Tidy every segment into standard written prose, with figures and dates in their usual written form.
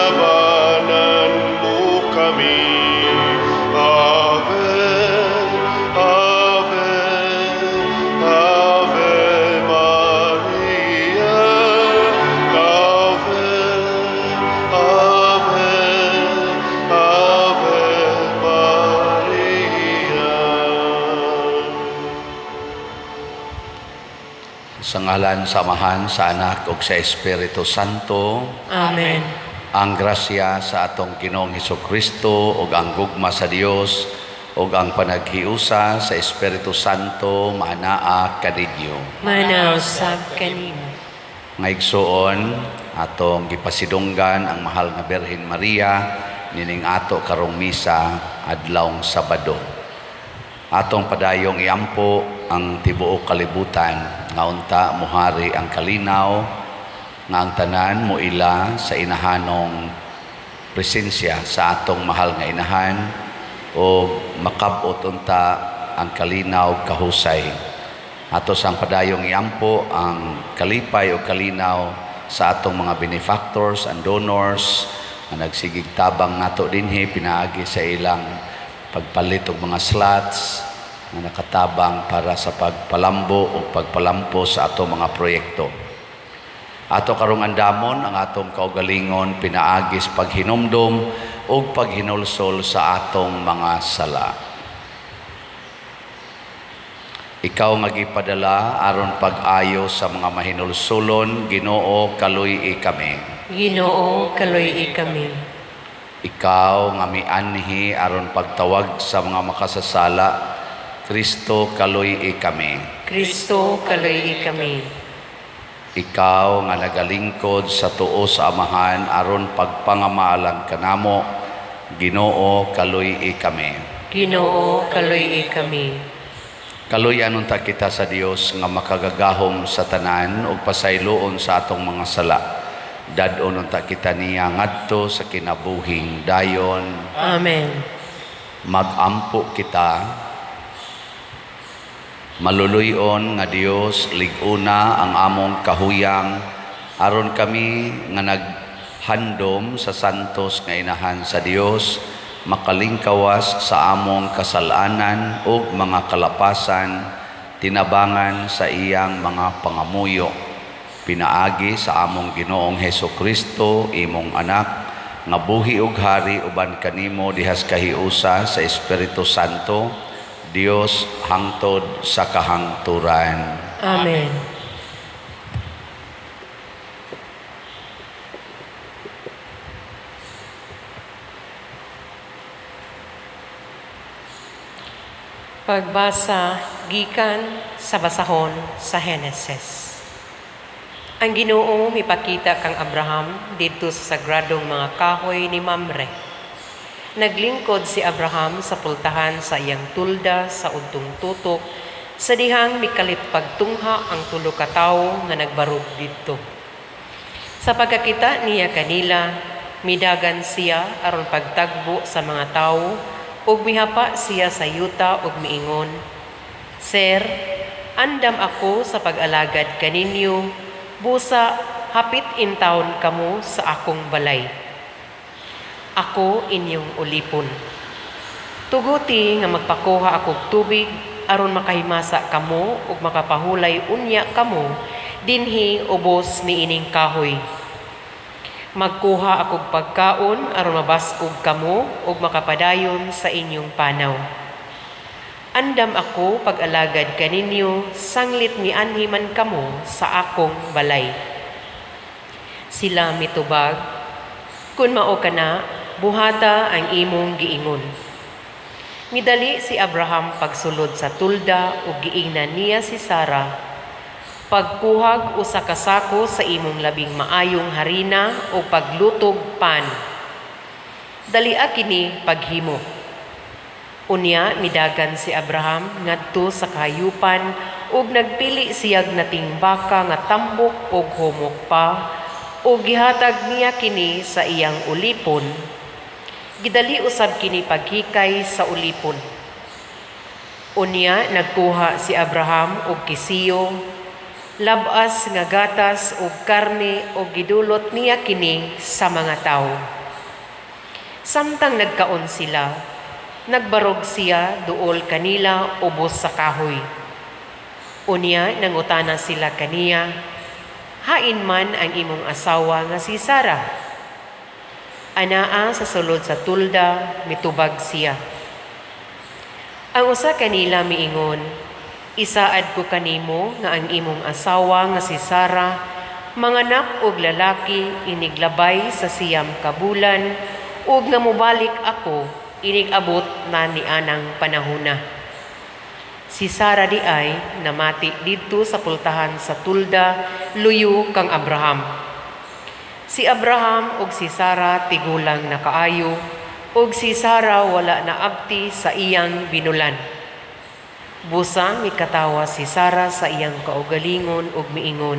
Labanan mo kami. Ave, Ave, Ave Maria. Ave, Ave, Ave Maria. Sa ngalan sa Amahan, sa Anak ug sa Espiritu Santo. Amen. Ang grasya sa atong Ginoong Kristo ug ang gugma sa Dios ug ang panaghiusa sa Espiritu Santo maanaa kaninyo. Maanaa usab kanimo. Nga igsuon, atong gipasidunggan ang mahal nga Birhen Maria nining ato karong misa adlawng Sabado. Atong padayong iampo ang tibuok kalibutan nga unta muhari ang kalinaw, nga ang tanan moila sa inahanong presensya sa atong mahal nga inahan o makabot unta ang kalinaw kahusay. Ato sang padayong iampo ang kalipay o kalinaw sa atong mga benefactors and donors nga nagsigig tabang nato dinhi pinaagi sa ilang pagpalit og mga slots nga nakatabang para sa pagpalambo o pagpalampo sa atong mga proyekto. Ato karong andamon ang atong kaugalingon pinaagi sa paghinumdom ug paghinulsol sa atong mga sala. Ikaw nga gipadala aron pag-ayo sa mga mahinulsulon, Ginoo, kaluy-i kami. Ginoo, kaluy-i kami. Ikaw nga mianhi aron pagtawag sa mga makasasala, Kristo, kaluy-i kami. Kristo, kaluy-i kami. Ikaw nga nagalingkod sa tuo sa Amahan aron pagpangamaalan kanamo, Ginoo, kaluy-i kami. Ginoo, kaluy-i kami. Kaluyan unta kita sa Dios nga makagagahom sa tanan ug pasayloon sa atong mga sala. Dad-on unta kita niya ngadto sa kinabuhing dayon. Amen. Magampo kita. Maluluy-on nga Dios, lig-una ang among kahuyang aron kami nga naghandom sa santos nga inahan sa Dios makalingkawas sa among kasalanan ug mga kalapasan tinabangan sa iyang mga pangamuyo pinaagi sa among Ginoong Heso Kristo, imong anak, nga buhi ug hari uban kanimo dihas kahiusa sa Espiritu Santo, Dios, hangtod sa kahangturan. Amen. Pagbasa gikan sa basahon sa Henesis. Ang Ginoo mipakita kang Abraham didto sa sagradong mga kahoy ni Mamre. Naglingkod si Abraham sa pultahan sa iyang tulda sa udtong tutok sa dihang mikalit pagtungha ang tulo ka tawo nga nagbarog didto. Sa pagkakita niya kanila, midagan siya aron pagtagbo sa mga tawo ug mihapa siya sa yuta ug miingon, "Sir, andam ako sa pag-alagad kaninyo, busa hapit intawon kamo sa akong balay. Ako inyong ulipon. Tuguti nga magpakuha akog tubig aron makahimasa kamo ug makapahulay unya kamo dinhi ubos niining kahoy. Magkuha akog pagkaon aron mabaskog kamo ug makapadayon sa inyong panaw. Andam ako pag-alagad kaninyo sanglit mianhi man kamo sa akong balay." Sila mitubag, "Kun mao kana, buhata ang imong giingon." Midali si Abraham pagsulod sa tulda ug giingnan niya si Sara, "Pagkuhag usa ka sako sa imong labing maayong harina ug paglutog pan. Dalia kini paghimo." Unya midagan si Abraham ngadto sa kahayupan ug nagpili siyag nating baka nga tambok ug humok pa ug gihatag niya kini sa iyang ulipon. Gidali usab kini paghikay sa ulipon. Unya nagkuha si Abraham og kisiyo, Labas nga gatas ug karne ug gidulot niya kini sa mga tawo. Samtang nagkaon sila, nagbarog siya duol kanila ubos sa kahoy. Unya nangutana sila kaniya, "Hain man ang imong asawa nga si Sara?" Anaa sa sulod sa tulda, mitubag siya. Ang usa kanila miingon, "Isaad ko kanimo nga ang imong asawa nga si Sara manganak og lalaki iniglabay sa 9 ka bulan, ug nga mobalik ako inig-abot na ni anang panahona." Si Sara di ay namati didto sa pultahan sa tulda luyo kang Abraham. Si Abraham ug si Sara tigulang na kaayo, ug si Sara wala naabti sa iyang binulan. Busa mikatawa si Sara sa iyang kaugalingon ug miingon,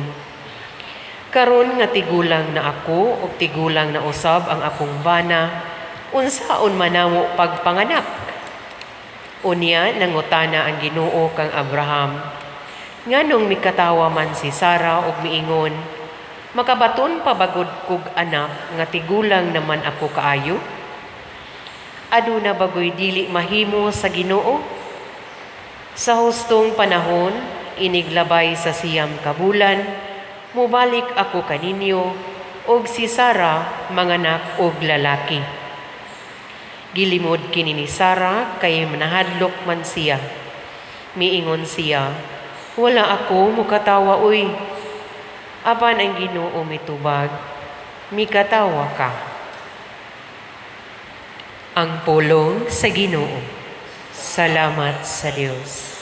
"Karon nga tigulang na ako ug tigulang na usab ang akong bana, unsaon man namo pagpanganak?" Unya nangutana ang Ginoo kang Abraham, "Nganong mikatawa man si Sara ug miingon, Makabaton pa ba gud kog anak nga tigulang naman ako kaayo? Aduna bagoy dili mahimo sa Ginoo? Sa hustong panahon, iniglabay sa 9 ka bulan, mobalik ako kaninyo, ug si Sara manganak og lalaki." Gilimod kini ni Sara kay nahadlok man siya. Miingon siya, "Wala ako mokatawa uy." Apan ang Ginoo mitubag, "Mikatawa ka." Ang pulong sa Ginoo. Salamat sa Dios.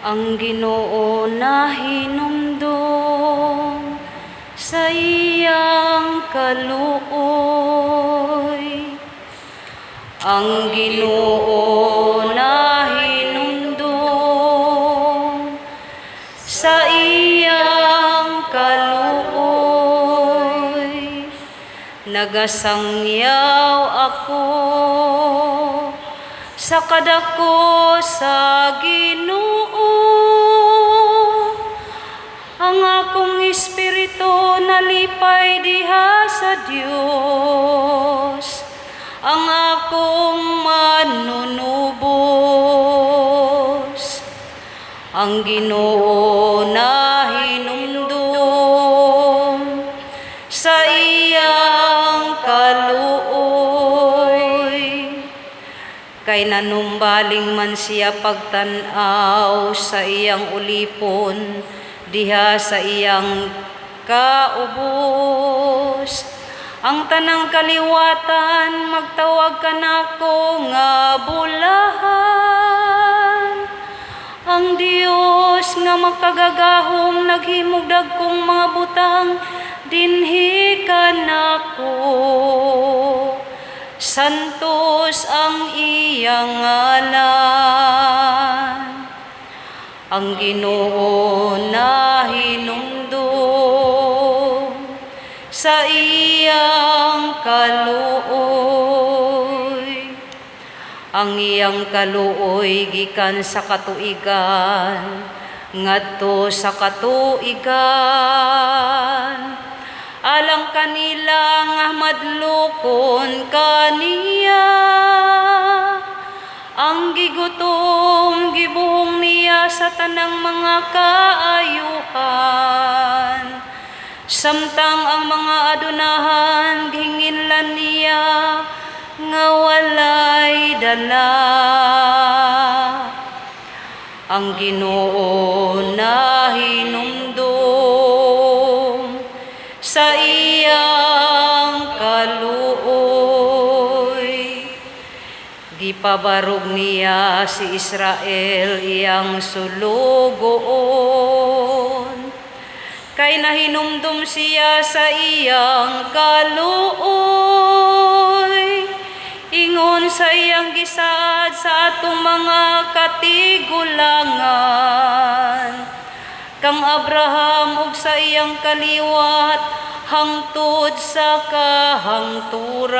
Ang Ginoo nahinumdom sa iyang kaluoy. Ang Ginoo nahinumdom sa iyang kaluoy. Nagasangyaw ako sa kadako sa Ginoo. Ang akong espiritu nalipay diha sa Dios, ang akong manunubos. Ang Ginoo nahinumdom sa iyang kaluoy. Kay nanumbaling man siya pagtan-aw sa iyang ulipon diha sa iyang kaubos. Ang tanang kaliwatan magtawag kanako nga bulahan. Ang Dios nga makagagahom naghimog dagkong mga butang dinhi kanako. Santos ang iyang ngalan. Ang Ginoo nahinumdom sa iyang kaluoy. Ang iyang kaluoy gikan sa katuigan ngadto sa katuigan. Alang kanila nga madlokon kaniya. Ang gigutom gibuhong niya sa tanang mga kaayuhan. Samtang ang mga adunahan gihinginlan niya nga walay dala. Ang Ginoo nahinumdom sa iyang kaluoy. Gipabarog niya si Israel iyang sulugoon. Kay nahinumdum siya sa iyang kaluoy. Ingon sa iyang gisaad sa atong mga katigulangan. Kang Abraham ug sa iyang kaliwat hangtod sa kahangturan.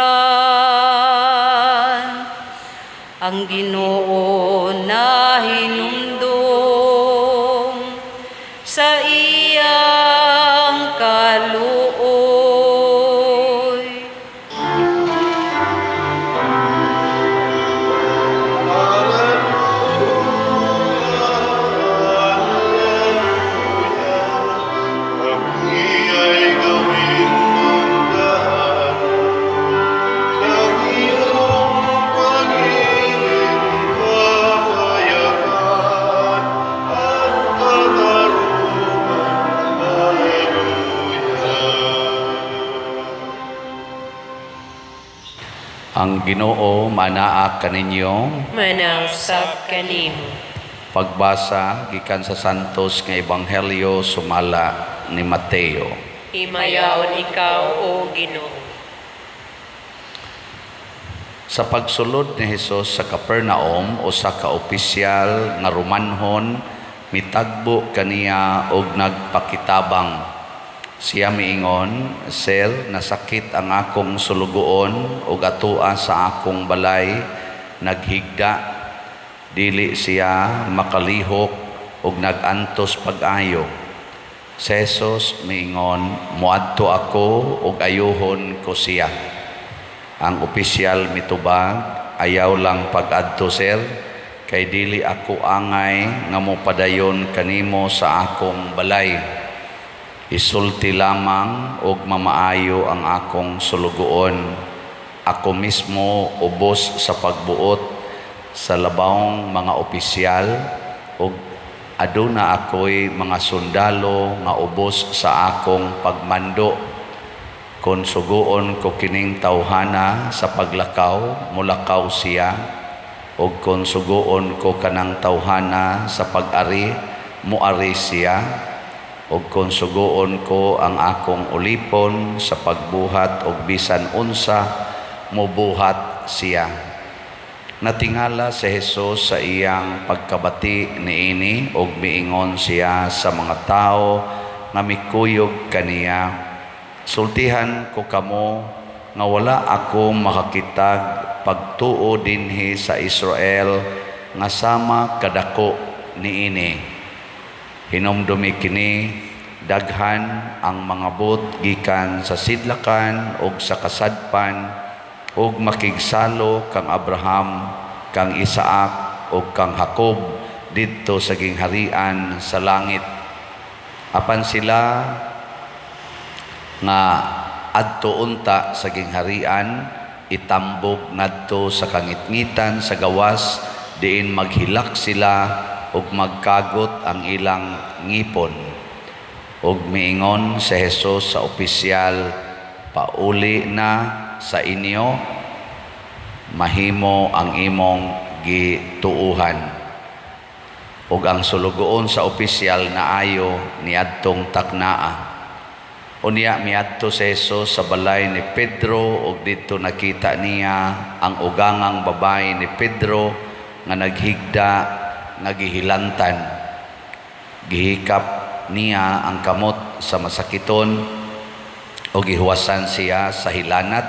Ang Ginoo nahinumdom sa iyang kaluoy. Kami ay gawin mong daan ng iyong pag-ibig, kapayapaan at katarungan. Hallelujah. Ang Ginoo manaa kaninyo. Manausab kanimo. Pagbasa gikan sa Santos nga Ebanghelyo sumala ni Mateo. Himayaon ikaw, O Ginoo. Sa pagsulod ni Hesus sa Capernaum, usa ka opisyal nga Romanhon mitagbo kaniya og nagpakitabang. Siya miingon, "Sir, nasakit ang akong sulugoon ug atoa sa akong balay naghigda. Dili siya makalihok ug nagantos pag-ayo." Si Jesus miingon, "Moadto ako ug ayuhon ko siya." Ang opisyal mitubag, "Ayaw lang pag-adto, sir, kay dili ako angay nga mopadayon kanimo sa akong balay. Isulti lamang og mamaayo ang akong sulugoon. Ako mismo ubos sa pagbuot sa labawng mga opisyal ug aduna ako'y mga sundalo nga ubos sa akong pagmando. Kon suguon ko kining tawhana sa paglakaw, mulakaw siya, ug kon suguon ko kanang tawhana sa pag-ari, muari siya, ug kon suguon ko ang akong ulipon sa pagbuhat og bisan unsa, mubuhat siya." Natingala si Jesus sa iyang pagkabati niini ug miingon siya sa mga tawo nga mikuyog kaniya, "Sultihan ko kamo nga wala ako makakitag pagtuo dinhi sa Israel nga sama kadako niini. Hinumdumi kini, daghan ang mga bot gikan sa sidlakan ug sa kasadpan ug makigsalo kang Abraham, kang Isaac ug kang Jacob didto sa gingharian sa langit. Apan sila nga adto unta sa gingharian itambog ngadto sa kangitngitan sa gawas, diin maghilak sila ug magkagot ang ilang ngipon." Ug miingon si Jesus sa opisyal, "Pauli na sa inyo, mahimo ang imong gituuhan." Ug ang sulugoon sa opisyal naayo niadtong taknaa. Unya miadto si Jesus sa balay ni Pedro ug didto nakita niya ang ugangang babae ni Pedro nga naghigda nga gihilantan. Gihikap niya ang kamot sa masakiton ug gihuwasan siya sa hilanat.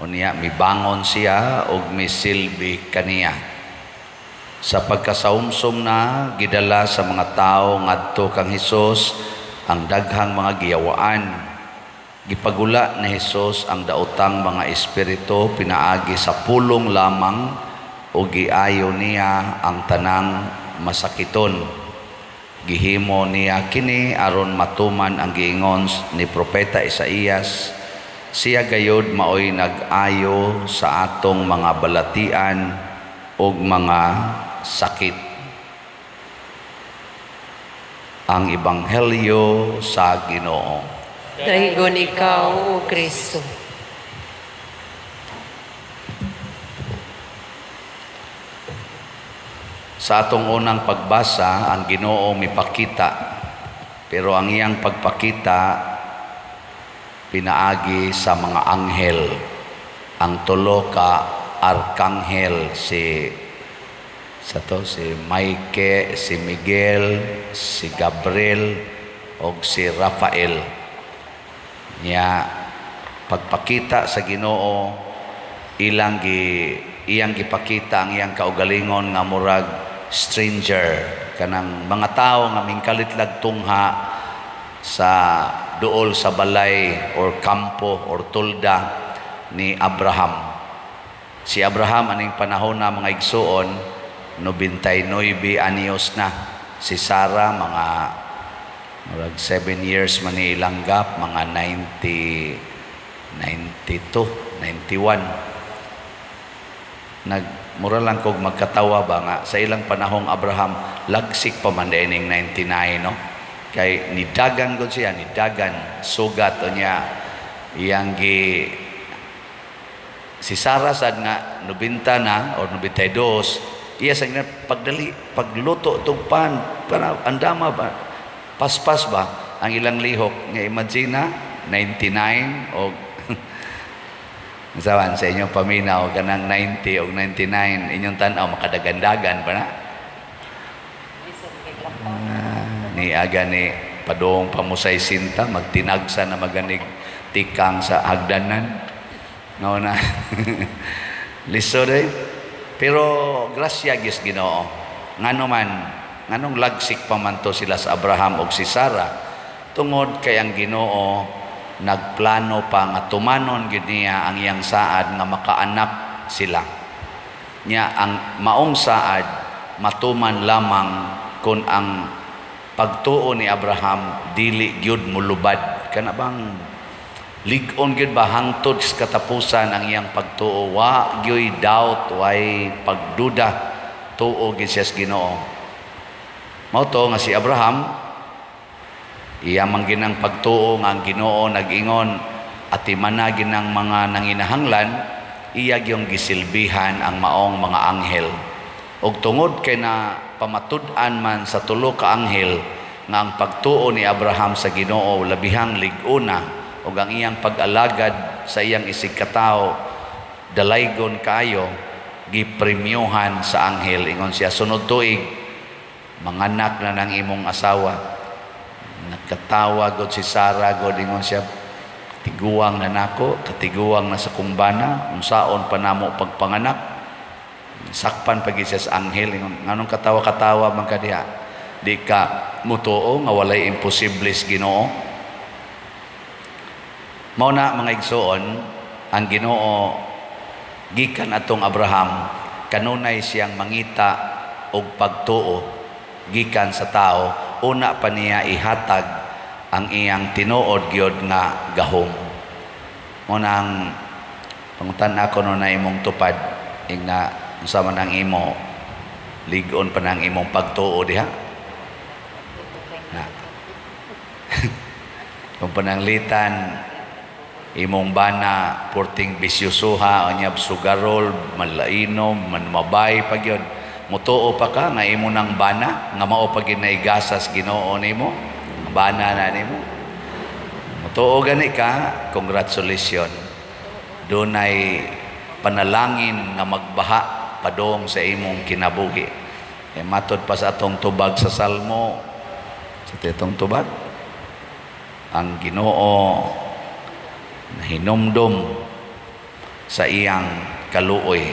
Unya mibangon siya ug misilbi kaniya. Sa pagkasaumsom na, gidala sa mga tawo ngadto kang Hesus ang daghang mga giyawaan. Gipagula ni Hesus ang daotang mga espiritu pinaagi sa pulong lamang ug giayo niya ang tanang masakiton. Gihimo niya kini aron matuman ang giingon ni propeta Isaías, "Siya gayod maoy nag-ayo sa atong mga balatian ug mga sakit." Ang Ebanghelyo sa Ginoo. Dahigon ikaw, O Kristo. Sa atong unang pagbasa, ang Ginoo mipakita, pero ang iyang pagpakita pinaagi sa mga anghel. Ang tulo ka arkanghel, si Sa to si Mike, si Miguel, si Gabriel og si Rafael. Nya pagpakita sa Ginoo, ilang gi iyang gipakita ang iyang kaugalingon nga murag stranger, kanang mga tao nga mingkalit lag tungha sa duol sa balay or kampo or tolda ni Abraham. Si Abraham aning panahon na, mga igsuon, 99 anyos na. Si Sarah, mga murag 7 years man ni ilang gap, mga 90, 92, 91. Nag mura lang kog magkatawa ba nga sa ilang panahong Abraham, lagsik pa man ning 99, no? Kay nidagan gud siya, nidagan sugat o niya iyang gi si Sarah sad nga 90 na or 92, iya sa gina pagdali pagluto tugpan para andama ba, paspas ba ang ilang lihok. Nga imagine na 99 og sawan sa inyong paminaw, kanang 90 og 99, inyong tan-aw makadagandagan pa na. Ah, ni aga ni padong pamusay sinta, magtinagsa na maganig tikang sa hagdanan, no na lisod eh. Pero grasya gis Ginoo. Ngano man, nganong lagsik pa man to sila sa Abraham og si Sarah? Tungod kay ang Ginoo nagplano pa nga tumanon gyud niya ang iyang saad nga makaanak sila. Nya ang maong saad matuman lamang kung ang pagtuo ni Abraham dili gyud mulubad, kana bang lig-on gyud ba hangtod sa katapusan ang iyang pagtuo, wa gyud doubt, way pagduda, tuo gyud siya sa Ginoo. Mao to nga si Abraham, iya man ginang pagtuo nga ang Ginoo nag-ingon atimana ginang mga nanginahanglan, iya gyung gisilbihan ang maong mga anghel. Ug tungod kay na pamatud-an man sa tulo ka anghel nga ang pagtuo ni Abraham sa Ginoo labihang lig-ona ug ang iyang pag-alagad sa iyang isigkatawo dalaygon kaayo, gipremyohan sa anghel. Ingon siya, "Sunod tuig manganak na ng imong asawa." Nakatawa god si Sarah god. Ingon siya, "Tiguang na nako, katiguang na sa kumbana, unsaon pa namo pagpanganak?" Sakpan pagi siya sa anghel. Ingon, "Nganong katawa-katawa man ka diha? Di ka mutuo nga walay imposible sa Ginoo?" Mao na, mga igsuon, ang Ginoo gikan atong Abraham, kanunay siyang mangita og pagtuo gikan sa tao una pa niya ihatag ang iyang tinuod gyud nga gahom. Mao nang pangutan ako no na imong tupad, ingna unsa man ang imo, lig-on pa nang imong pagtuo diha na? Kung pananglitan imong bana porting bisyusuha, unyab sugarol, malainom, manmabay pa gyud, mutuo pa ka nga imo nang bana nga mao pa gyud naigasas Ginoo nimo, bana na nimo? Mutuo gani ka, congratulations, dunay panalangin nga magbaha padong sa imong kinabuhi. E matod pa sa atong tubag sa Salmo, sa atong tubag, ang Ginoo nahinumdom sa iyang kaluoy.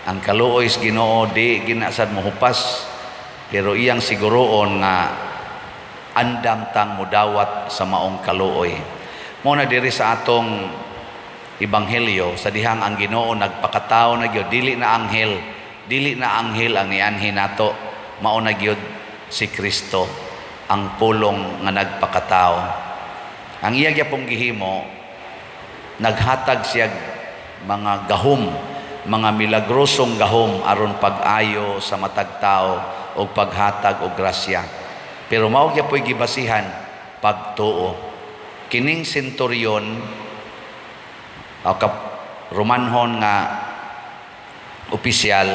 Ang kaluoy sa Ginoo di ginasad mohupas, pero iyang siguroon nga andam tang mudawat sa maong kaluoy. Mo na diri sa atong ebanghelyo, sa dihang ang Ginoo nagpakatao na gyud, dili na anghel ang nianhi nato, mao na gyud si Kristo, ang pulong nga nagpakatao. Ang iya gyapong gihimo, naghatag siya mga gahom, mga milagrosong gahom aron pag-ayo sa matag tao o paghatag og grasya. Pero mao gyapoy gibasihan, pagtuo. Kining senturyon o kap Romanhon nga opisyal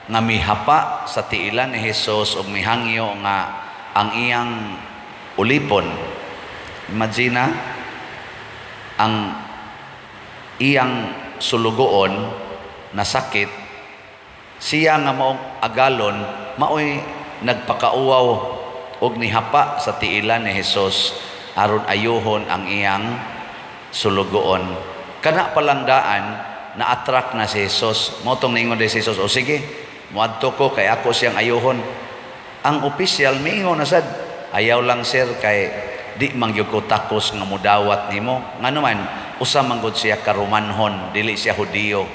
nga mihapa sa tiilan ni Jesus ug mihangyo nga ang iyang ulipon. Imagine na, ang iyang sulugoon nasakit. Siya nga maong agalon, maoy nagpakauwaw og nihapa sa tiilan ni Jesus aron ayuhon ang iyang sulugoon. Kana palang daan na-attract na si Jesus. Mao tong ningon si Jesus, "O sige, muadto ko kay ako siyang ayuhon." Ang opisyal miingon na sad, "Ayaw lang, sir, kay di man gyud ko takos nga mudawat nimo." Ngano man, usa man gud siya ka Romanhon, dili siya Hudiyo.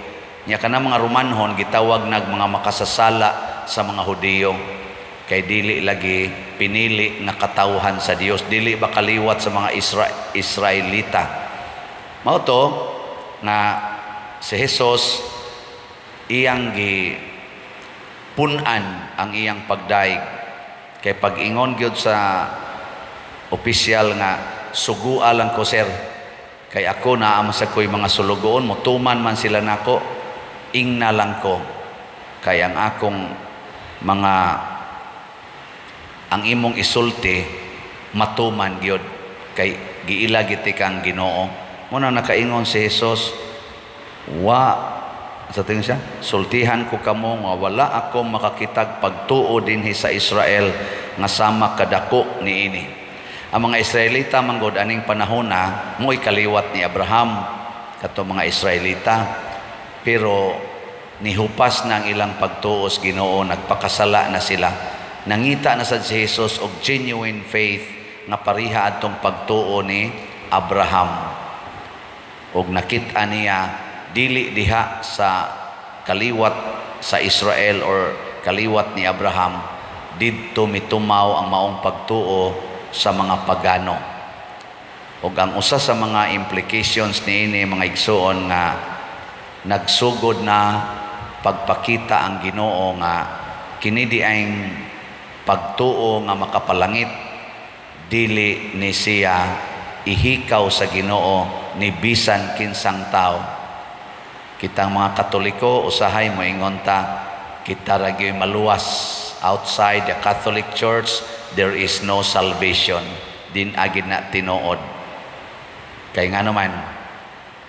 Nya kana mga Romanhon gitawag nag mga makasasala sa mga Hudiyo kay dili lagi pinili nga katawhan sa Dios, dili ba kaliwat sa mga Israelita. Mao to nga si Jesus iyang gi pun-an ang iyang pagdaig kay pag-ingon gyud sa opisyal nga, "Sugua lang ko, sir, kay ako naa man sa ko'y mga sulugoon, mutuman man sila nako. Ingna lang ko kay ang akong mga ang imong isulti matuman gyud kay giila giti kang Ginoo." Mao na nakaingon si Jesus, wa sa tingin siya, "Sultihan ko kamo nga wala ako makakitag pagtuo dinhi sa Israel nga sama kadako niini." Ang mga Israelita manggod aning panahona mo'y kaliwat ni Abraham, kato mga Israelita, pero nihupas na ang ilang pagtuo sa Ginoo, nagpakasala na sila. Nangita na sad si Jesus og genuine faith nga pareha adtong pagtuo ni Abraham og nakit-a niya dili diha sa kaliwat sa Israel or kaliwat ni Abraham didto mitumaw ang maong pagtuo, sa mga pagano. Ug ang usa sa mga implications niini, mga igsuon, nga nagsugod na pagpakita ang Ginoo nga kini di ang pagtuo nga makapalangit, dili ni siya ihikaw sa Ginoo ni bisan kinsang tao. Kitang mga Katoliko usahay moingon ta, kita ra gyud maluwas. Outside the Catholic Church there is no salvation. Din agid na tinuod kay ngano man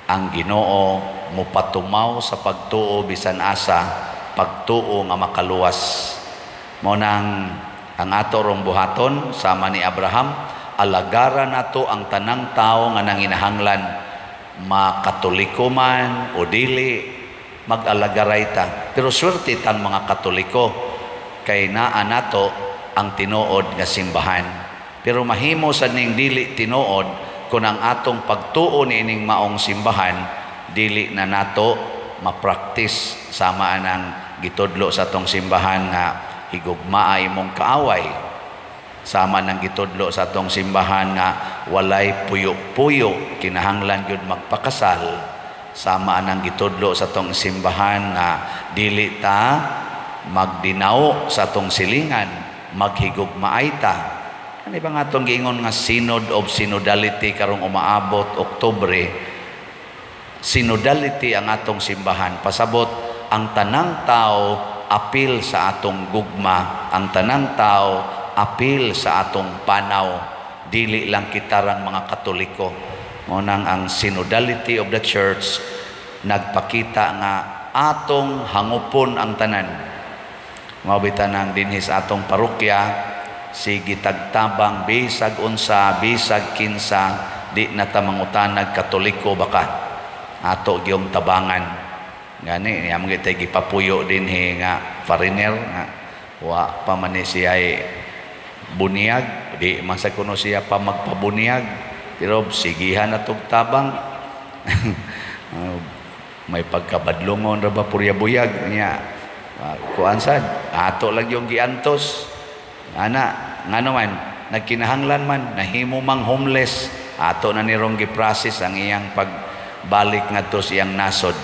ang Ginoo mopatumaw sa pagtuo bisan asa, pagtuo nga makaluwas. Mao nang ang ato rong buhaton sama ni Abraham, alagara nato ang tanang tao nga nanginahanglan, makatoliko man o dili, mag-alagaray ta. Pero swerte tang mga Katoliko kay naa nato ang tinuod nga simbahan. Pero mahimo sa ning dili tinuod kung ang atong pagtuo niining maong simbahan dili na nato ma-practice, sama anang gitudlo sa atong simbahan nga higugmaa imong kaaway, sama nang gitudlo sa atong simbahan nga walay puyo-puyo, kinahanglan gyud magpakasal, sama nang gitudlo sa atong simbahan nga dili ta magdinaw sa atong silingan, maghigugmaay ta. Ano ba nga atong giingon nga Synod of Synodality karong umaabot Oktubre? Synodality ang atong simbahan, pasabot ang tanang tao apil sa atong gugma, ang tanang tao apil sa atong panaw, dili lang kitarang mga Katoliko. Mao nang ang synodality of the church nagpakita nga atong hangupon ang tanan. Mao bitaw nang dinhi sa atong parokya sige tagtabang bisag unsa, bisag kinsa, di na ta mangutanag Katoliko ba ka, ato gyung tabangan. Gani niya mga tay gipapuyo dinhi nga foreigner nga wa pa man ni siya bunyag, di man sa kuno siya pa magpabunyag, pero sigihan na tog tabang. May pagkabadlongon ra ba, purya buyag niya. Kuan sad ato lang yung giantos ana, ngano man nagkinahanglan man nahimo mang homeless, ato na nirong gi-process ang iyang pagbalik ngadto sa iyang nasod.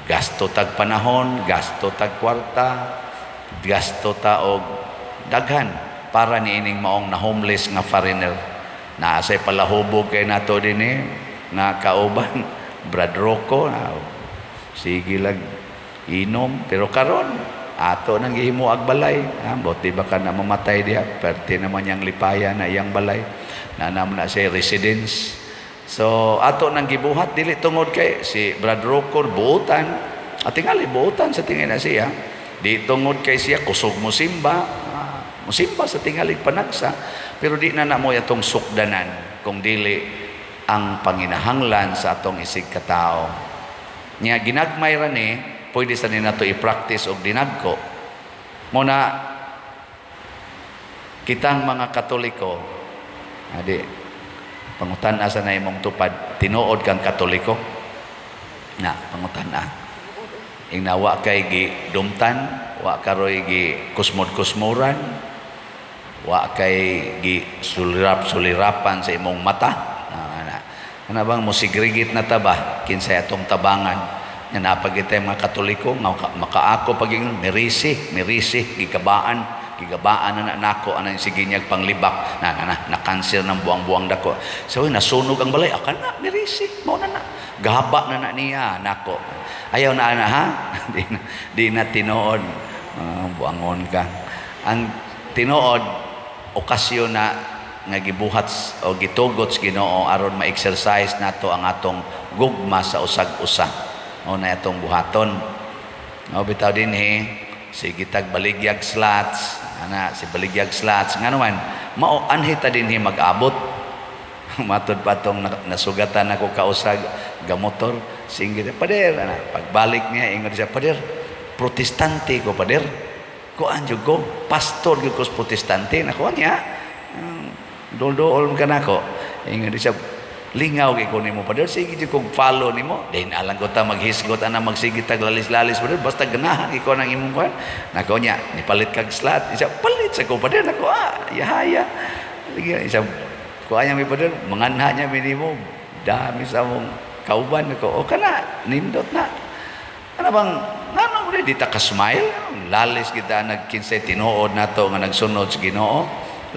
Gasto tag panahon, gasto tag kwarta, gasto ta og daghan para niining maong na homeless nga foreigner. Naa say palahubog kay nato dinhi nga kauban, Brad Rocco na sige lag inom, pero karon ato nang gihimo ag balay. Buti ba ka na mamatay diha, perte naman yang lipaya na iyang balay na naman na siya residence. So ato nang gibuhat dili tungod kay si Brad Rocco buutan. At tingali buotan sa tingin na siya. Di tungod kay siya kusog mo simba, musimba sa tingali panagsa, pero di na namo atong sukdanan kung dili ang panginahanglan sa atong isig katao. Nya ginagmay ra ni, pwede sa ni nato i-practice og dinagko. Muna kitang mga Katoliko, adi pangutan-a sa na imong tupad, tinuod kang Katoliko? Na pangutan-a. Ingna wa kay gi dumtan, wa karoy gi kusmod-kusmuran, wa kay gi sulirap-sulirapan sa imong mata. Ah, ana. Ana bang mo-segregate na ta ba kinsay atong tabangan? Nga napagitay mga Katoliko nga makaako pag-ingon mirisi, mirisi gigabaan, gigabaan na nako anang sige niyag panglibak na na na, na kanser ng buang-buang dako. So nasunog ang balay, akan na mirisi, mao na na. Gahaba na na niya nako. Ayaw na ana ha? Di na tinuod. Buangon ka. Ang tinuod okasyon na nga gibuhat o gitugot sa Ginoo aron ma-exercise nato ang atong gugma sa usag-usa. Mao na atong buhaton. O bitaw dinhi sige tag baligyag slots, ana si baligyag slots ngano man mao anhi ta dinhi mag-abot. Matod pa tong nasugatan ako kausag gamotor, singgit, "Pader," ana. Pagbalik niya, ingon siya, "Pader, Protestante ko, pader. Kuan jud ko, pastor jud ko sa Protestante." Nakuha niya. Dol-dool ka nako. Ingon siya, "Lingaw kay ko nimo, pader, sige jud kog follow nimo. Din alang ko ta maghisgot ana, magsige tag lalis-lalis, pader, basta ganahan ikaw nang imong kuan." Nako niya, nipalit kag slot. Isa palit sa ko, pader. Nako, yahaya. Sige, isa kuan niya mi, pader, manganha niya mi nimo. Dami sa among kauban nako. O kana, nindot na. Ano bang ngano mo di ta ka smile? Lalis kita nagkinsay tinuod nato nga nagsunod sa Ginoo.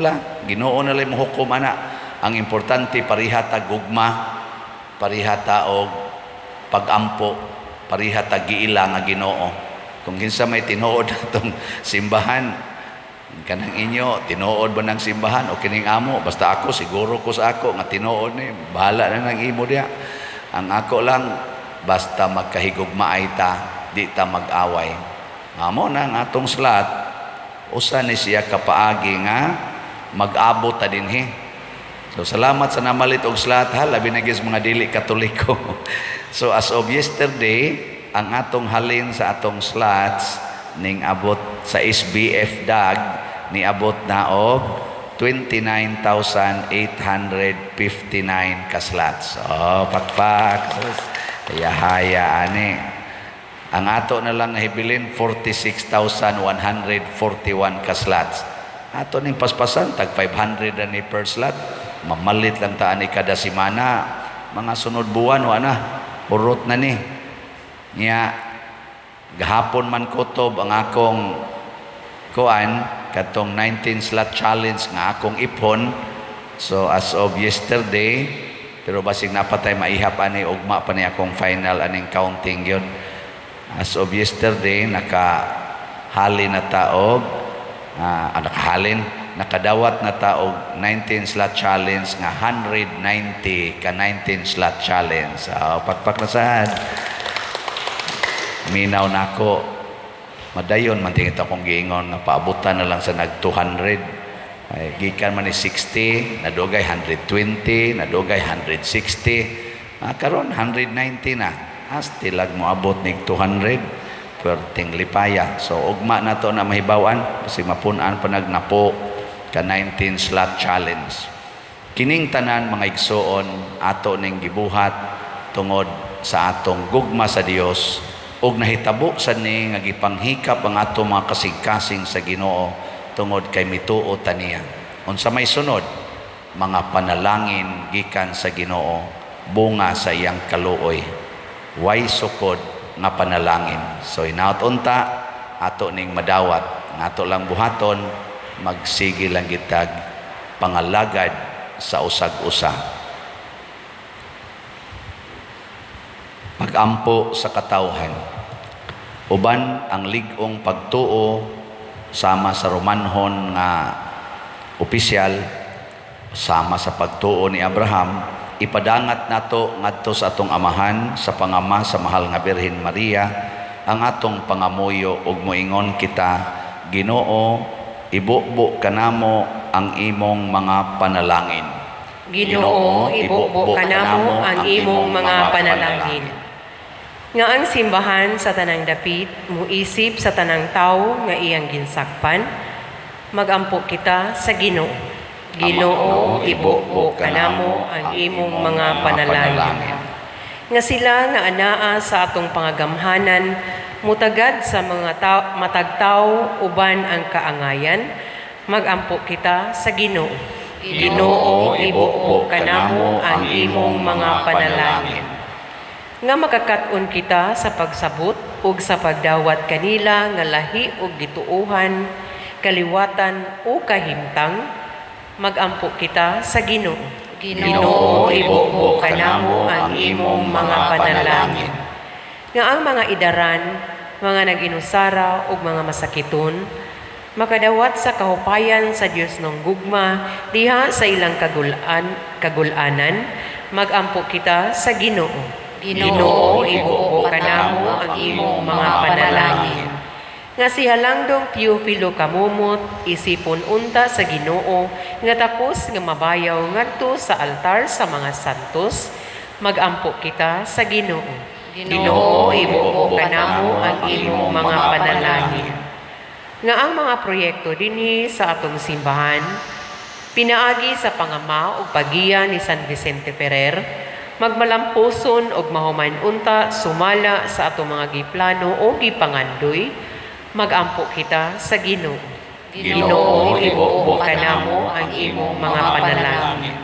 La, Ginoo na lang mohukom ana. Ang importante, pareha ta gugma, pareha ta og pagampo, pareha ta giila nga Ginoo. Kung kinsa may tinuod atong simbahan, kanang inyo, tinuod ba ng simbahan o kining amo? Basta ako, siguro ko sa ako nga tinuod ni, bahala na nang imo diya. Ang ako lang, basta magkahigugmaay ta, di ta mag-away. Amo na ang atong slot, usa ni siya kapaagi nga mag-abot ta dinhi. So salamat sa namalit og slot ha, labi na gyud sa mga dili Katoliko. So as of yesterday, ang atong halin sa atong slots ning abot sa SBF DAG niabot na og 29,859 ka slots. Oh, pakpak. Haya ani. Ang ato na lang nahibilin, 46,141 ka slots. Ato ning paspasan tag 500 na ni per slot. Mamalit lang ta ani kada semana. Mga sunod buwan wa na. Hurot na ni. Nya gahapon man kutob ang akong kuan katong 19 slot challenge nga akong ipon. So as of yesterday, pero basig napatay maihap ani ugma pa ni akong final aning counting yun. As of yesterday, nakahalin na taog nakahalin, nakadawat na taog 19 slot challenge nga 190 ka 19 slot challenge. So, pakpak na sad. Minaw nako. Madayon man tingit akong giingon nga paabutan na lang sa nag 200. Ay, gikan man ni 60, nadugay 120, nadugay 160. Karon 190 na. Astilag mo abot nig 200, perting lipaya. So ugma na to na mahibawan kasi mapun-an pa nagnapo ka 19 slot challenge. Kining tanan, mga igsoon, ato ning gibuhat tungod sa atong gugma sa Dios ug nahitabo sa ni nga gipanghikap ang ato mga kasing-kasing sa Ginoo tungod kay mituo ta niya. Unsa may sunod? Mga panalangin gikan sa Ginoo, bunga sa iyang kaluoy. Way sukod nga panalangin. So inaot unta ato ning madawat. Ang ato lang buhaton, magsige lang gitag pangalagad sa usag-usa. Pagampo sa katawhan. Uban ang lig-ong pagtuo sama sa Romanhon nga opisyal, sama sa pagtuo ni Abraham, ipadangat nato ngadto sa atong amahan sa pangama sa mahal nga Birhen Maria. ang atong pangamuyo ug moingon kita, Ginoo, ibubo kanamo ang imong mga panalangin. Ginoo, ibubo kanamo ang imong mga panalangin. Nga ang simbahan sa tanang dapit muisip sa tanang tawo nga iyang ginsakpan, magampo kita sa Ginoo. Ginoo, ibubo kanamo ang imong mga panalangin. Nga sila nga anaa sa atong pangagamhanan mutagad sa mga matag tawo uban ang kaangayan, magampo kita sa Ginoo. Ginoo, ibubo kanamo ang imong mga panalangin. Nga makakat-on kita sa pagsabot ug sa pagdawat kanila nga lahi ug gituohan, kaliwatan o kahimtang, magampo kita sa Ginoo. Ginoo, ibubo kanamo ang imong mga panalangin. Nga ang mga idaran, mga nag-inusara ug mga masakiton, makadawat sa kahupayan sa Dios ng gugma diha sa ilang kagulanan, magampo kita sa Ginoo. Ginoo, ibubo kanamo ang imong mga panalangin. Nga si Halangdong Teofilo Kamumot isipon unta sa Ginoo nga takos nga mabayaw ngadto sa altar sa mga santos, magampo kita sa Ginoo. Ginoo, ibubo kanamo ang imong mga panalangin. Nga ang mga proyekto dinhi sa atong simbahan pinaagi sa pangama ug paggiya ni San Vicente Ferrer, magmalampuson ug mahuman unta sumala sa atong mga giplano o gipangandoy, magampo kita sa Ginoo. Ginoo, ibubo kanamo ang imong mga panalangin.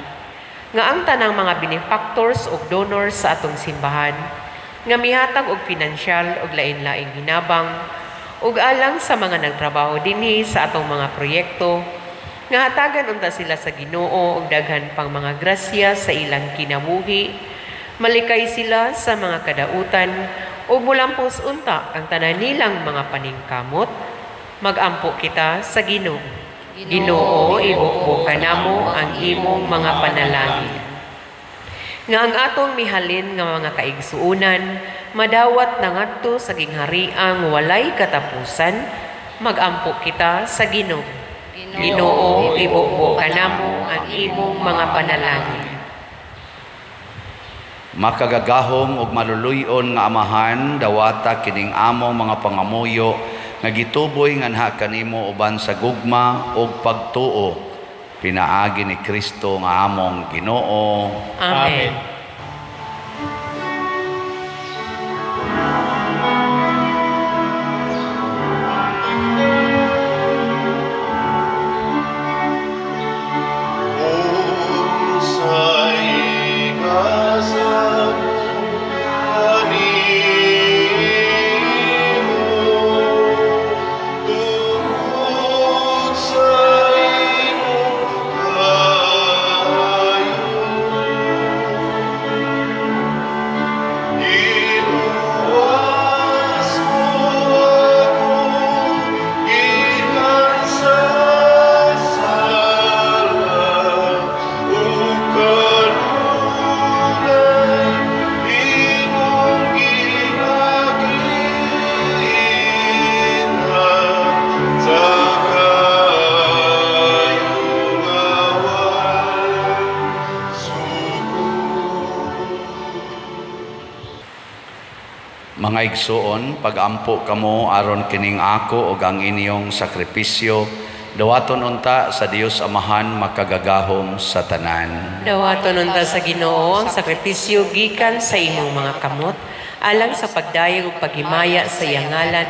Nga ang tanang mga benefactors ug donors sa atong simbahan nga mihatag og pinansyal ug lain-laing hinabang ug alang sa mga nagtrabaho dinhi sa atong mga proyekto, nga hatagan unta sila sa Ginoo og daghan pang mga grasya sa ilang kinabuhi, malikay sila sa mga kadautan ug mulampos unta ang tanan nilang mga paningkamot, magampo kita sa Ginoo. Ginoo, ibubo kanamo ang imong mga panalangin. Nga ang atong mihalin nga mga kaigsuonan madawat na ngadto sa ginghariang walay katapusan, magampo kita sa Ginoo. Ginoo, ibubo kanamo ang imong mga panalangin. Makagagahom ug maluluy-on nga Amahan, dawata kining among mga pangamuyo nga gituboy nganha kanimo uban sa gugma ug pagtuo, pinaagi ni Kristo nga among Ginoo. Amen. Unsay ikasabot kanimo tungod sa imong kaayo? Giluwas mo ako gikan sa sala, ug kanunay imong giaginan sa kaayo nga walay sukod. Mga igsuon, pagampo kamo aron kining ako ug ang inyong sakripisyo dawaton unta sa Dios Amahan makagagahom sa tanan. Dawaton unta sa Ginoo ang sakripisyo gikan sa imong mga kamot alang sa pagdayeg ug paghimaya sa iyang ngalan,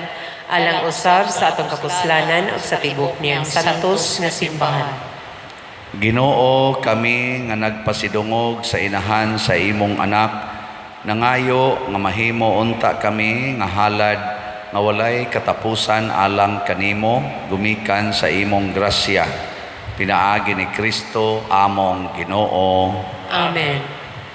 alang usab sa atong kapuslanan ug sa tibok niyang santos nga simbahan. Ginoo, kami nga nagpasidungog sa inahan sa imong anak, nangayo nga mahimo unta kami nga halad nga walay katapusan alang kanimo gumikan sa imong grasya, pinaagi ni Kristo among Ginoo. Amen.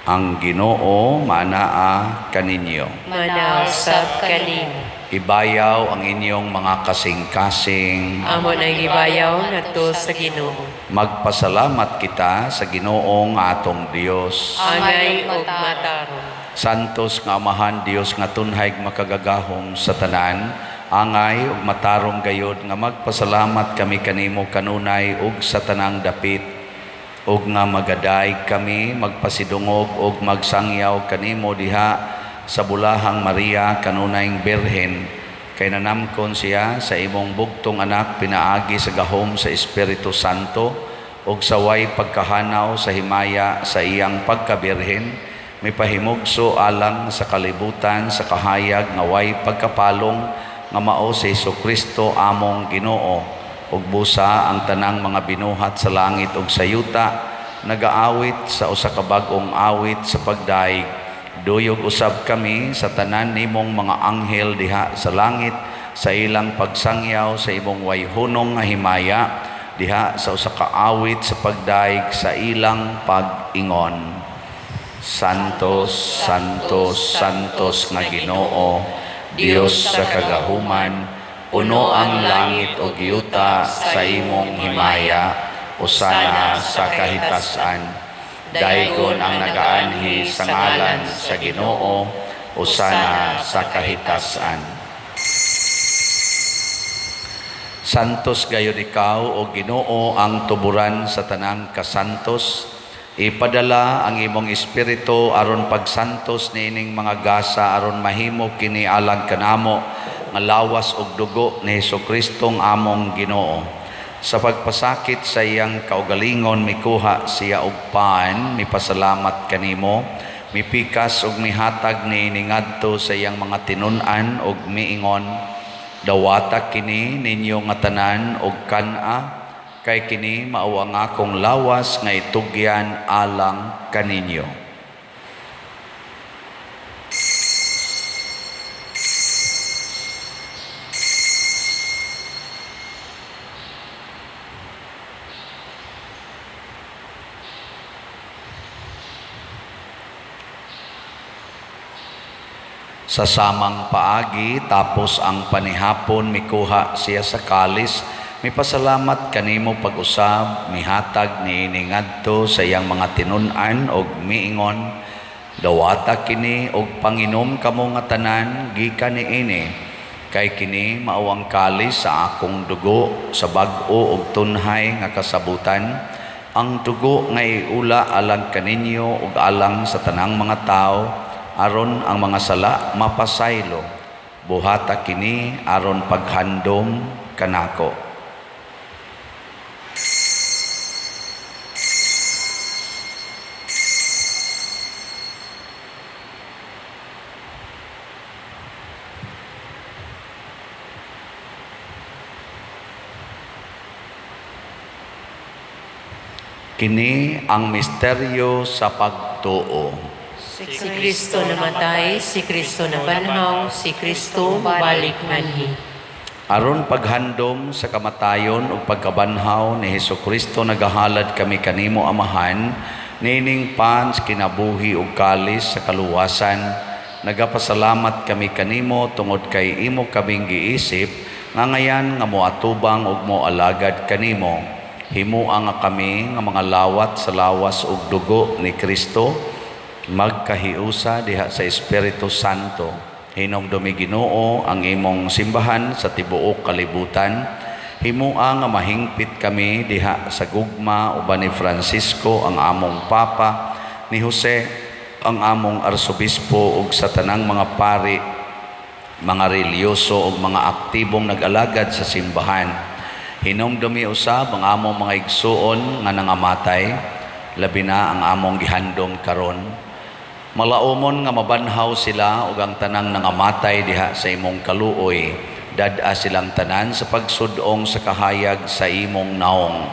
Ang Ginoo maanaa kaninyo. Manausab kanimo. Ibayaw ang inyong mga kasing-kasing. Amo na gibayaw ngadto sa Ginoo. Magpasalamat kita sa Ginoong atong Dios. Angay ug matarong. Santos nga Amahan, Dios nga tunhay makagagahom sa tanan, angay ug matarong gayod nga magpasalamat kami kanimo kanunay ug sa tanang dapit, ug nga magadayeg kami magpasidungog ug magsangyaw kanimo diha sa bulahang Maria kanunayng Birhen, kay nanamkon siya sa imong bugtong anak pinaagi sa gahom sa Espiritu Santo ug sa way pagkahanaw sa himaya sa iyang pagkabirhen, mipahimugso alang sa kalibutan sa kahayag nga way pagkapalong nga mao si Hesukristo among Ginoo. Ug busa ang tanang mga binuhat sa langit ug sa yuta nagaawit sa usa ka bag-ong awit sa pagdayeg. Duyog usab kami sa tanan nimong mga anghel diha sa langit sa ilang pagsangyaw sa imong wayhunong nga himaya diha sa usa ka awit sa pagdayeg sa ilang pag-ingon. Santos, Santos, Santos nga Ginoo, Dios sa kagahuman, puno ang langit ug yuta sa imong himaya, usana sa kahitasan. Daygon ang nagaanhi sa ngalan sa Ginoo, usana sa kahitasan. Santos gayud ikaw, o Ginoo, ang tuburan sa tanang kasantos. Ipadala ang imong espiritu aron pagsantos niining mga gasa aron mahimo kini alang kanamo nga lawas ug dugo ni Hesukristo among Ginoo. Sa pagpasakit sa iyang kaugalingon mikuha siya og pan, mipasalamat kanimo, mipikas ug mihatag niini ngadto sa iyang mga tinun-an ug miingon: Dawata kini ninyo nga tanan og kan-a, kay kini mao ang akong lawas nga itugyan alang kaninyo. Sa samang paagi, tapos ang panihapon, mikuha siya sa kalis, mipasalamat kanimo pag-usab, mihatag niini ngadto sa iyang mga tinun-an og miingon: Dawata kini og panginom kamo nga tanan gikan niini, kay kini mao ang kalis sa akong dugo sa bag-o og tunhay nga kasabutan, ang dugo nga iula alang kaninyo ug alang sa tanang mga tawo aron ang mga sala mapasaylo. Buhata kini aron paghandom kanako. Kini ang misteryo sa pagtuo. Si Kristo namatay, si Kristo nabanhaw, si Kristo mubalik anhi. Aron paghandom sa kamatayon ug pagkabanhaw ni Hesukristo, nagahalad kami kanimo, Amahan, niining pan sa kinabuhi ug kalis sa kaluwasan. Nagapasalamat kami kanimo tungod kay imo kaming giisip nga ngayan nga moatubang ug moalagad kanimo. Himoa nga kami nga mga lawat sa lawas ug dugo ni Kristo magkahiusa diha sa Espiritu Santo. Hinumdumi, Ginoo, ang imong simbahan sa tibuok kalibutan. Himoa nga mahingpit kami diha sa gugma uban ni Francisco ang among Papa, ni Jose ang among Arsobispo ug sa tanang mga pari, mga relihiyoso ug mga aktibong nag-alagad sa simbahan. Hinumdumi usab ang among mga igsuon nga nangamatay, labi na ang among gihandom karon. Malaumon nga mabanhaw sila ug ang tanang nangamatay diha sa imong kaluoy. Dad-a silang tanan sa pagsud-ong sa kahayag sa imong naong.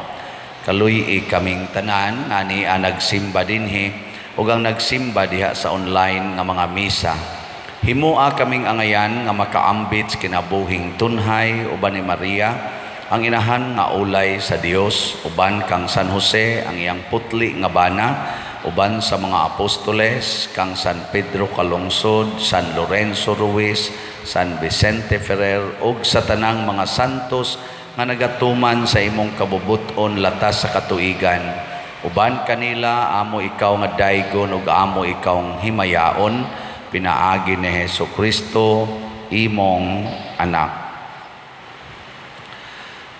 Kaluy-i kaming tanan nga ania nagsimba dinhi ug ang nagsimba diha sa online nga mga misa. Himoa kaming angayan nga makaambit sa kinabuhing tunhay uban ni Maria, ang inahan nga ulay sa Dios, uban kang San Jose ang iyang putli nga bana, uban sa mga apostoles, kang San Pedro Calungsod, San Lorenzo Ruiz, San Vicente Ferrer ug sa tanang mga santos nga nagatuman sa imong kabubut-on latas sa katuigan. Uban kanila amo ikaw nga daygon ug amo ikaw himayaon pinaagi ni Hesus Kristo imong anak.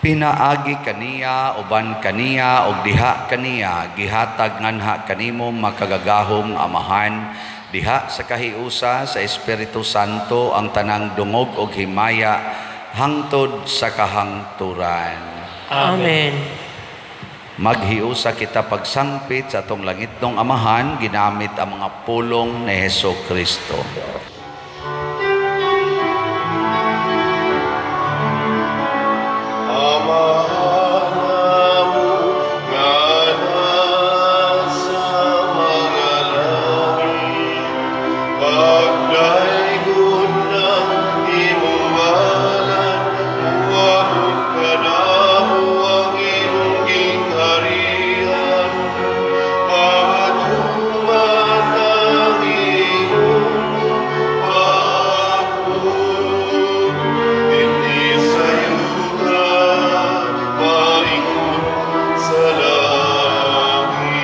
Pinaagi kaniya, uban kaniya, ug diha kaniya, gihatag nganha kanimo makagagahom Amahan, diha sa kahiusa sa Espiritu Santo ang tanang dungog ug himaya hangtod sa kahangturan. Amen. Maghiusa kita pagsangpit sa atong langitnong Amahan, ginamit ang mga pulong ni Hesus Kristo. Amahan namo nga nasa mga langit, pagdaygon ang imong ngalan, muabot kanamo ang imong gingharian, patuman ang imong pagbuot, dinhi sa yuta, maingon sa langit.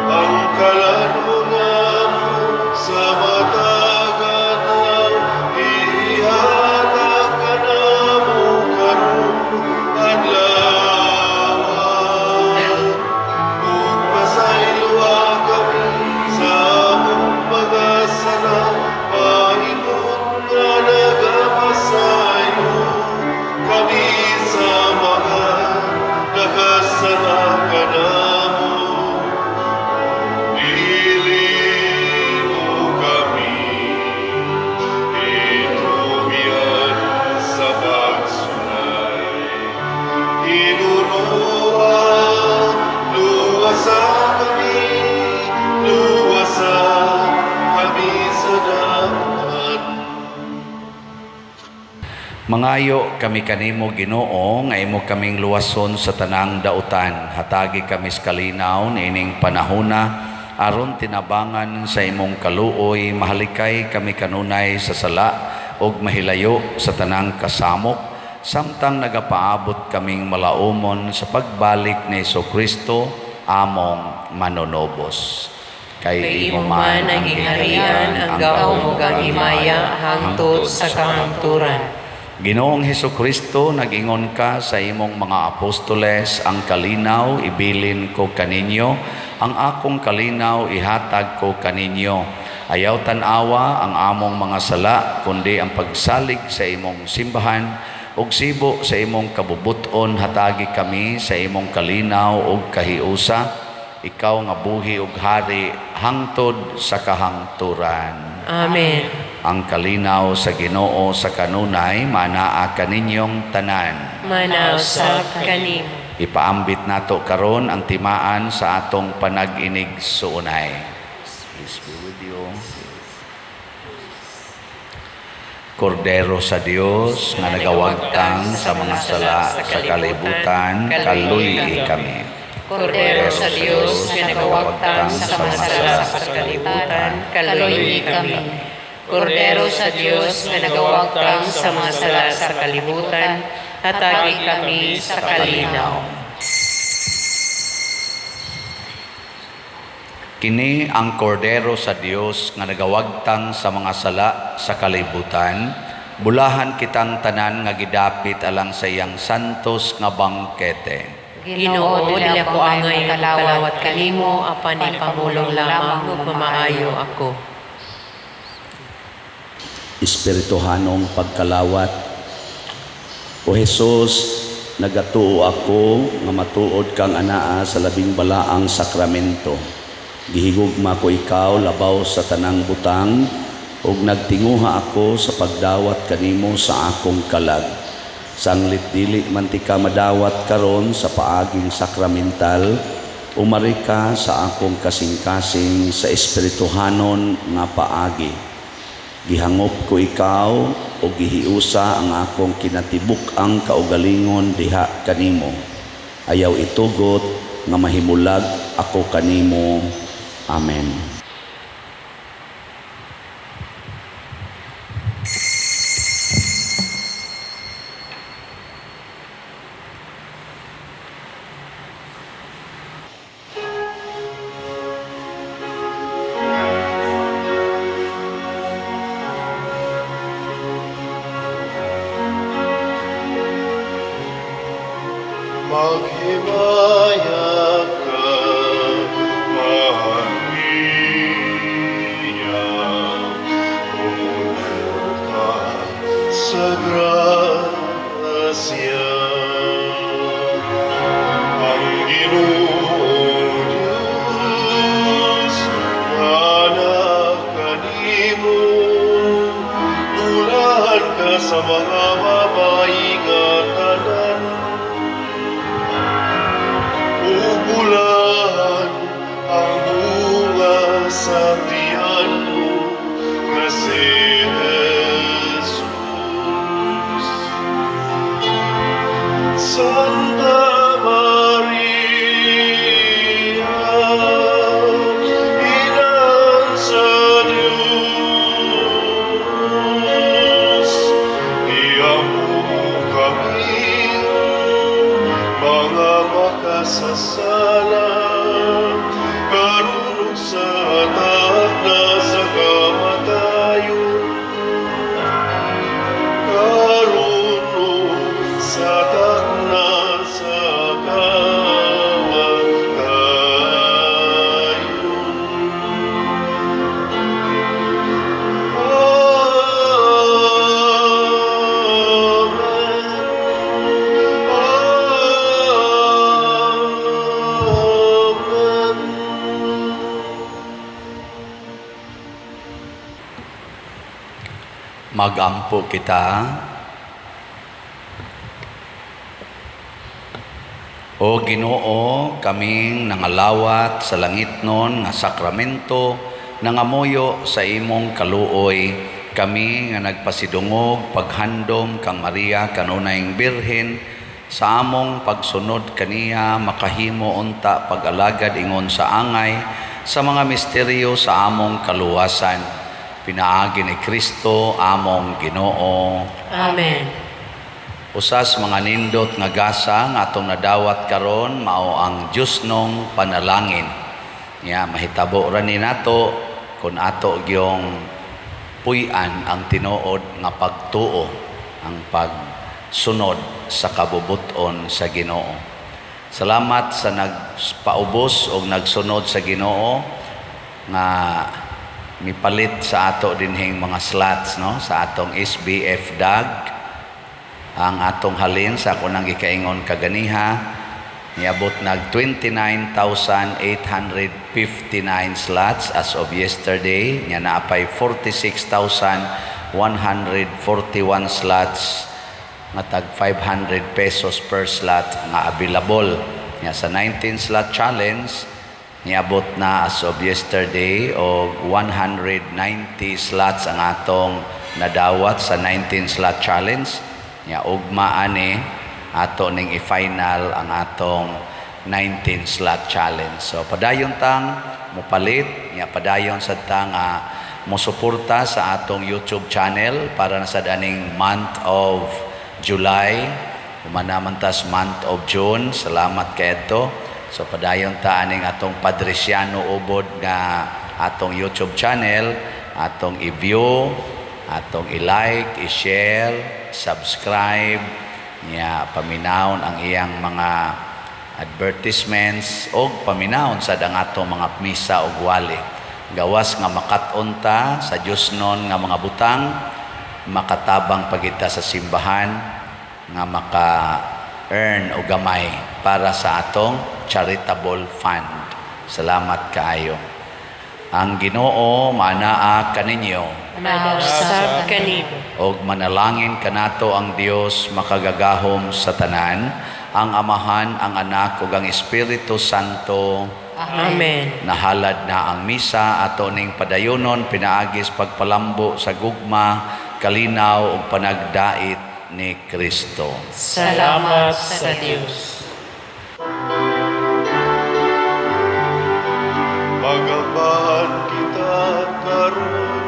Ang kalan-on namo sa matag adlaw, ihatag kanamo karong adlaw. Ug pasayloa kami sa among mga sala, maingon nga nagapasaylo kami sa mga nakasala kanamo. Dili mo kami itugyan sa pagsulay. Hinuroa, luwasa kami, luwasa kami sa dautan. Mangayo kami kanimo Ginoo nga imo kaming luwason sa tanang dautan. Hatagi kami sa kalinaw niining panahona aron tinabangan sa imong kaluoy, mahalikay kami kanunay sa sala ug mahilayo sa tanang kasamok, samtang nagapaabot kaming malaumon sa pagbalik ni Kristo among manunobos. Kay imo man ang gingharian, ang gahom ug ang himaya hangtod sa kahangturan. Ginoong Hesus Kristo, nag-ingon ka sa imong mga apostoles, ang kalinaw ibilin ko kaninyo, ang akong kalinaw ihatag ko kaninyo. Ayaw tan-awa ang among mga sala, kundi ang pagsalig sa imong simbahan, ug sibo sa imong kabubuton, hatagi kami sa imong kalinaw ug kahiusa. Ikaw nga buhi ug hari hangtod sa kahangturan. Amen. Ang kalinaw sa Ginoo sa kanunay manaa kaninyong tanan. Manaa usab kanimo. Ipaambit nato karon ang timaan sa atong panag-inig suunay. Peace be with you. Kordero sa Dios nga nagawagtang sa mga sala sa kalibutan, kaluy kami. Kordero sa Dios nga nagawagtang sa mga sala sa kalibutan, kaluy kami. Kordero sa Dios nga nagawagtang sa mga sala sa kalibutan, hatagi kami sa kalinaw. Kini ang kordero sa Dios nga nagawagtang sa mga sala sa kalibutan. Bulahan kitang tanan nga gidapit alang sa iyang santos nga bangkete. Ginoo, dili ako angay kalawat kanimo, apan ipamulong lamang ug mamaayo ako. Espirituhanong pagkalawat. O Jesus, nagatuo ako nga matuod kang anaa sa labing balaang sakramento. Gihigugma ko ikaw labaw sa tanang butang ug nagtinguha ako sa pagdawat kanimo sa akong kalag. Sanglit dili man tika madawat karon sa paaging sakramental, umari ka sa akong kasing-kasing sa espirituhanon nga paagi. Gihangop ko ikaw o gihiusa ang akong kinatibuk-ang kaugalingon diha kanimo. Ayaw itugot nga mahimulag ako kanimo. Amen. sa grasya. Ang Ginoong Diyos, anaa kanimo, bulahan ka sa mga babayi nga tanan, ug bulahan ang bunga sa tiyan mo nga si Jesus. Santa Maria, Inahan sa Diyos, iampo mo kami, mga makasasala, karon ug sa takna sa kamatayon. Karon ug sa takna sa kamatayon. Amen. Amen. Magampo kita. O Ginoo, kaming nangalawat sa langitnon nga sakramento, nangamuyo sa imong kaluoy, kami nga nagpasidungog paghandom kang Maria kanunayng Birhen, sa among pagsunod kaniya makahimo unta pag-alagad ingon sa angay sa mga misteryo sa among kaluwasan. Pinaagi ni Kristo among Ginoo. Amen. Usas mga nindot nga gasa nga atong nadawat karon mao ang Diyosnong panalangin. Ya, mahitabo ra ni nato kun ato gyong puy-an ang tinuod nga pagtuo, ang pagsunod sa kabubut-on sa Ginoo. Salamat sa nagpaubos o nagsunod sa Ginoo nga mipalit sa ato dinhing mga slots, no, sa atong SBF DAG. Ang atong halin sa ako nang gikaingon kaganiha niabot nag 29,859 slots as of yesterday. Nya naapay 46,141 slots nga tag 500 pesos per slot nga available. Nya sa 19 slot challenge niabot na as of yesterday og 190 slots ang atong nadawat sa 19 slot challenge. Nya ugma ani ato ning i-final ang atong 19 slot challenge. So padayon tang mopalit, nya padayon sad ta nga mosuporta sa atong YouTube channel para na sad aning month of July, human naman tas month of June. Salamat kaayo. So padayon ta aning atong Padriciano Ubod nga atong YouTube channel, atong i-view, atong i-like, i-share, subscribe, nya paminawon ang iyang mga advertisements og paminawon sad ang atong mga misa og wali. Gawas nga makat-on ta sa Diyosnon nga mga butang, makatabang pagita sa simbahan nga maka-earn og gamay para sa atong charitable fund. Salamat kaayo. Ang Ginoo manaa kaninyo. Mausab kanimo. Og manalangin kanato ang Dios makagagahom sa tanan, ang Amahan, ang Anak ug ang Espiritu Santo. Amen. Nahalad na ang misa, ato ning padayonon pinaagis pagpalambo sa gugma, kalinaw ug panagdait ni Kristo. Salamat sa Dios. Magambahan kita karon,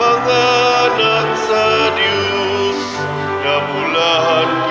mga anak sa Dios, nabulahan